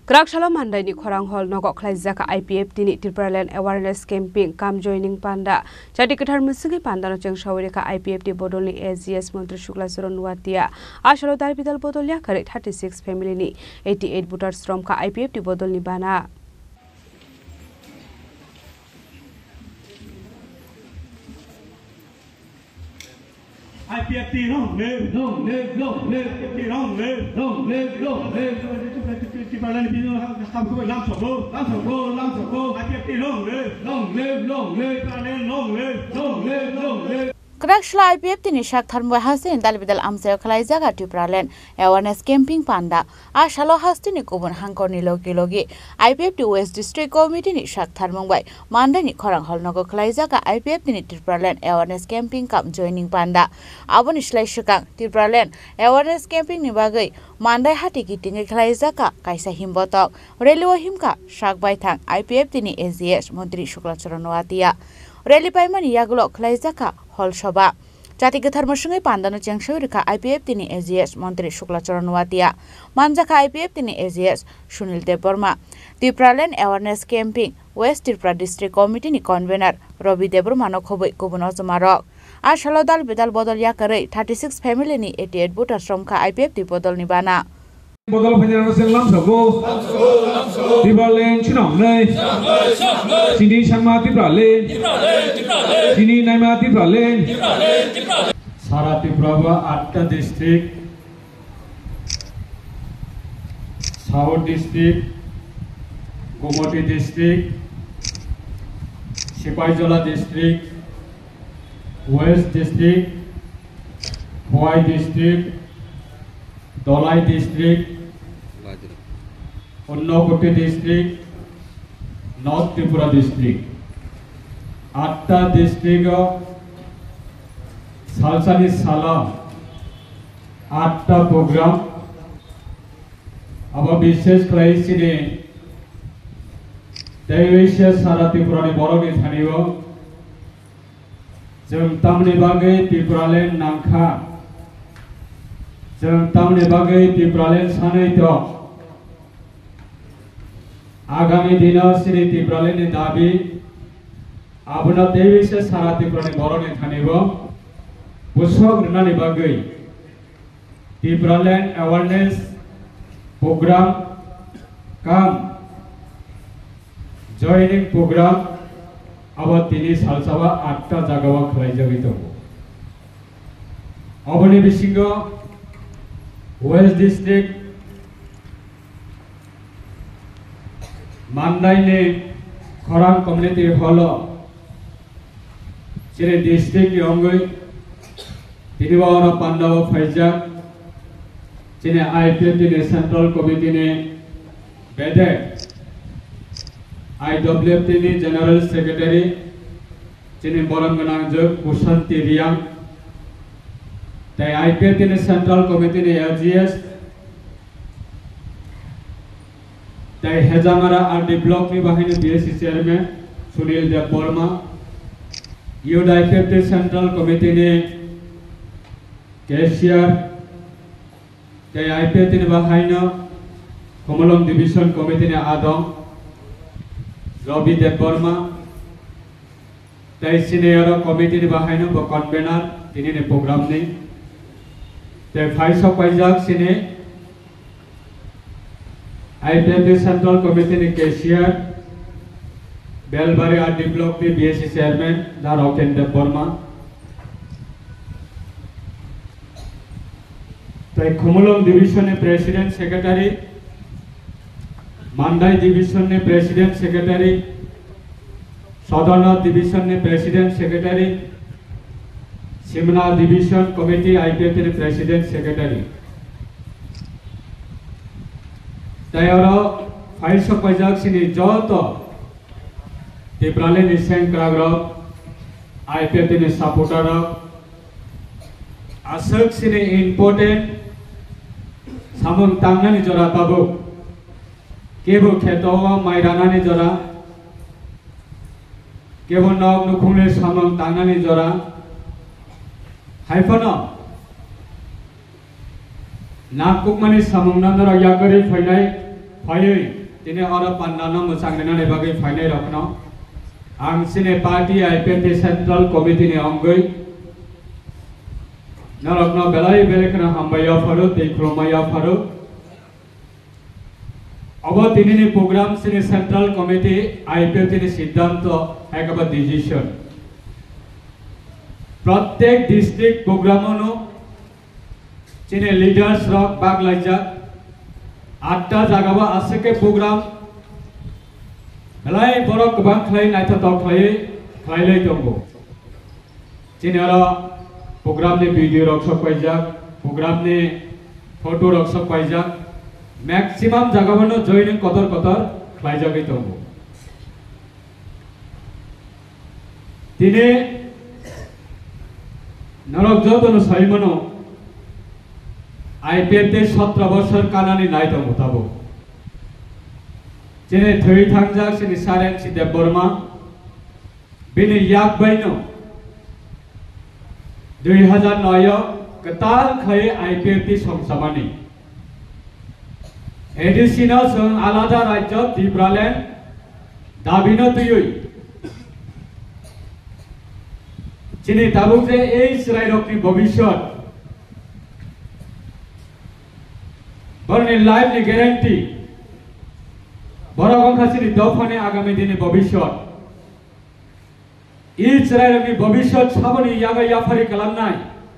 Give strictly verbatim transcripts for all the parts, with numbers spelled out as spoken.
Kwrak salo Mandaini khorang hall nogo khlaijak I P F T ni Tipraland Awareness Camping cum Joining Panda. Chati kwthar mwswgwi pandano chengsawi rwkha I P F T bodolni A G S Montri Shukla Charan Nuatia. A salo dal bidal bodol yakarwi thirty six family ni eighty eight voters romkha I P F T bodolni bana. I P F T long live, long live, long live. I P F T long live, long live, long live. Tipraland bini ham, ham, lam soklo, lam soklo, lam soklo. I P F T long live, long live, long live. Tipraland long live, long live, long live. Kwrak salo I P F T ni sak tharmung bai hasteni dal bidal amchaio khlaijak Tipraland Awareness Camping Panda. A salo hasteni kubun hangkorni logi logi I P F T West District Committee ni sak tharmung bai Mandaini khorang hall nogo khlaijak I P F T ni Tipraland Awareness Camping cum Joining Panda. Aboni slai swkang Tipraland Awareness Camping ni bagwi Mandai hati kitingwi khlaijak kaisa himbotok. Rally o himkha sak baithang I P F T ni A G S Montri Shukla Charan Nuatia. Rally paimani yagulo khlaijak hall soba. Chati kwthar mwswngwi pandano chengsawi rwkha I P F T ni A G S Montri Shukla Charan Nuatia, manjakha I P F T ni A G S Sunil Debbarma, Tipraland Awareness Camping West Tripura District Committee ni Convener Rabi Debbarma no khobwi kubun ochomarok. A salo dal bidal bodol yakarwi thirty six family ni eighty eight voters romkha I P F T bodolni bana. Bodol phainai rok se lamsokgo. Tipraland chini wngnai. Chini sangma Tipraland. Chini naima Tipraland. Sara Tripura bo atta district, South district, Gumoti district, Sipaijola district, West district, Khowai district, Dholai district, Unakoti district, North Tripura district. Atta district o salsani salo atta program. Abo bishesh khlai chini tei sara Tripura ni borok ni thani o Chwng tamni bagwi Tipraland nangkha? Chwng tamni bagwi Tipraland sanwi tong? Agami dino chini Tipraland ni dabi abono teiwi se sara Tripura ni borok ni thani bo bwswk rwnani bagwi Tipraland awareness program cum joining program abo tini salsao atta jagao khwlaijagwi tongo. Oboni bisingo West District Mandaini Khorang Community Hall o chini district ni wngwi tini bo oro pandao phaijak chini I P F T ni Central Committee ni bedek, I W F T ni General Secretary chini borom gwnang jwk Kusanti Riang, tei I P F T ni Central Committee ni A G S, tei Hejamara R D block ni bahaino B S C chairman Sunil Debbarma, Youth I P F T Central Committee ni cashier, tei I P F T ni bahaino Khumulwng Division Committee ni adong Rabi Debbarma, tei senior committee ni bahaino bo convener tini ni program ni. Tei phai sok paijak chini I P F T Central Committee ni cashier, Belbari R D block ni B S C chairman Da Roken Debbarma, tei Khumulwng Division ni President Secretary, Mandai Division ni President Secretary, Sodorno Division ni President Secretary, Simna Division Committee I P F T ni President Secretary. Tei oro phai sok paijak chini joto Tipraland ni sengkrak rok, I P F T ni supporter rok, aswk chini important samung tangnani jora tabuk. Kebo kheto o mai ranani jora, kebo nok nukhungni samung tangnani jora, hai phano nangkukmani samungno norok yakarwi phainai Phaiwi tini oro pandano mwchang rinani bagwi phainai rokno ang chini party I P F T Central Committee ni wngwi norokno belai belai kheno hambai yapharo tei khulumma yapharo. Obo tinini program chini Central Committee I P F T ni siddhanto ekaba decision. Prottek district program ono chini leaders rok bag laijak, atta jaga o aswk khe program belai borok kwbang khlai naithotok khlaiwi khlailai tongo. Chini oro program ni video rok sok paijak, program ni photo rok sok paijak, maximum jaga o no joining kotor kotor khlaijagwi tongo. Tini norok jotono saimano I P F T sotro bosor kanani nai tongo tabuk. Chini thwi thangjak chini Saren si Debbarma bini yak baino dui hazar noi o kwtal khlai I P F T songchamani. A D C no chwng alada rajyo Tipraland dabino twiwi chini tabuk je ei chwrairokni bobiswt, borokni life ni guarantee, borok wngkha chini dophani agami dini bobiswt. I chwrairokni bobiswt saboni yago yaphari kalamnai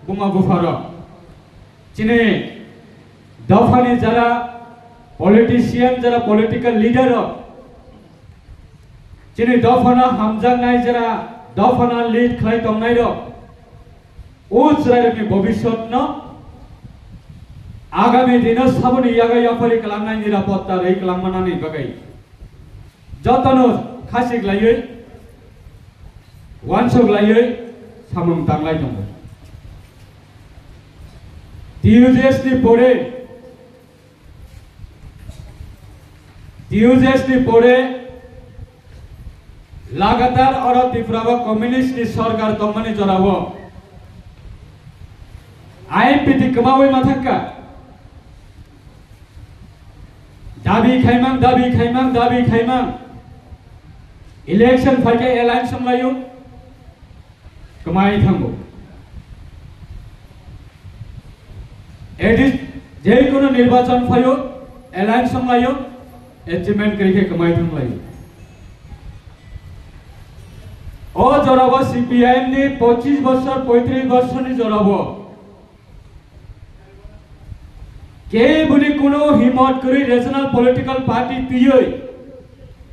buma bupharok. Chini dophani jara politician, jara political leader rok, chini dophano hamjaknai jara dophano lead khlai tongnai rok, o chwrairokni bobiswtno agami dino saboni yago yaphari kalamnai nirapotta rwi kalangmanani bagwi jotono khasik laiwi, wansuk laiwi samung tanglai tongo. T U J S ni pore, T U J S ni pore lagatar oro Tripura o communist ni sorkar tongmani jorao I P T kwmawi ma thangkha. Dabi khaimang, dabi khaimang, dabi khaimang. Election phaikhe alliance wnglaio, kwmai thango. At least, jekono nirbachon phaio, alliance wnglaio, achievement kwrwi khe kwmai thanglaio. O jorabo C P I M ni pochish bosor, poitrish bosor ni jorabo Keboni kuno himot kwrwi regional political party twiwi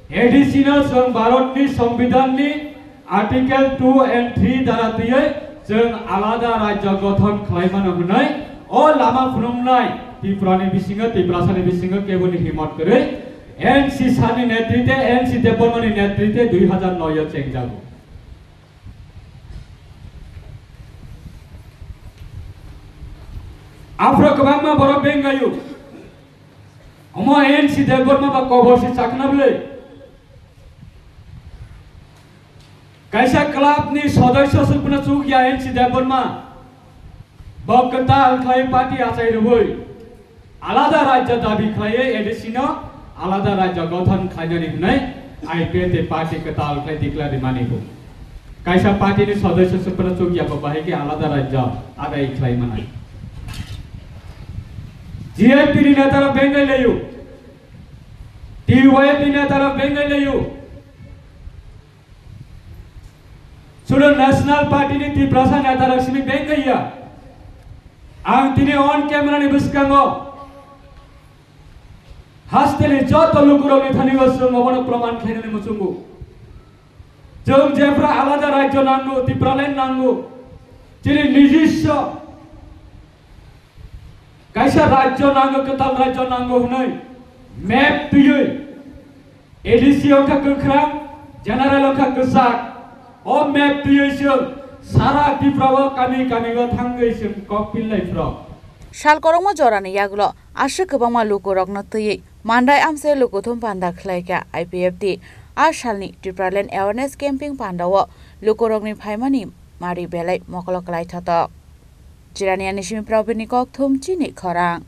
A D C no chwng Bharat ni Songbidan ni Article two and three dara twiwi chwng alada rajya gothon khlai mano hwnwi o lama phunuknai Tripura ni bisingo, Tiprasa ni bisingo keboni himot kwrwi N C Shah ni netritwe, N C Debbarma ni netritwe dui hazar noi o chengjago. Aphro kwbangma borok benglaio. Omo N C Debbarma ba kobor si chakna bwle. Kaisa club ni sodosyo se phano chuk ya N C Debbarma. Bo kwtal khlai party achai rwui. Alada rajya dabi khlaiwi A D C no alada rajya gothon khlainani hwnwi I P F T party kwtal khlai declare rimani bo. Kaisa party ni sodosyo se phano chuk ya bo bahai khe alada rajya adai khlai manai. G N P ni neta rok bengai laio. T Y F ni neta rok bengai laio. Sudo National Party ni Tiprasa neta rok simi bengaiya. Ang tini on camera ni bwskango hasteni joto lukurokni thani o chwng obono proman khlainani muchungo. Chwng jephra alada rajyo nango, Tipraland nango, chini nijiswa kaisa rajyo nango, kwtal rajyo nango hwnwi map twiwi A D C wngkha kwkhrang, general wngkha kwchak. O map twiwi chwng sara Tripura o kami kami o thangwi chwng kok pillai phro. Sal kwrwngma jorani yagulo aswk kwbangma lukurokno twiwi mandai amchai lukuthum panda khlaikha I P F T. A salni Tipraland Awareness Camping pandao lukurokni phaimani mari belai mokolo kwlai thotok. Chirani ani simi Probini kokthum chini khorang.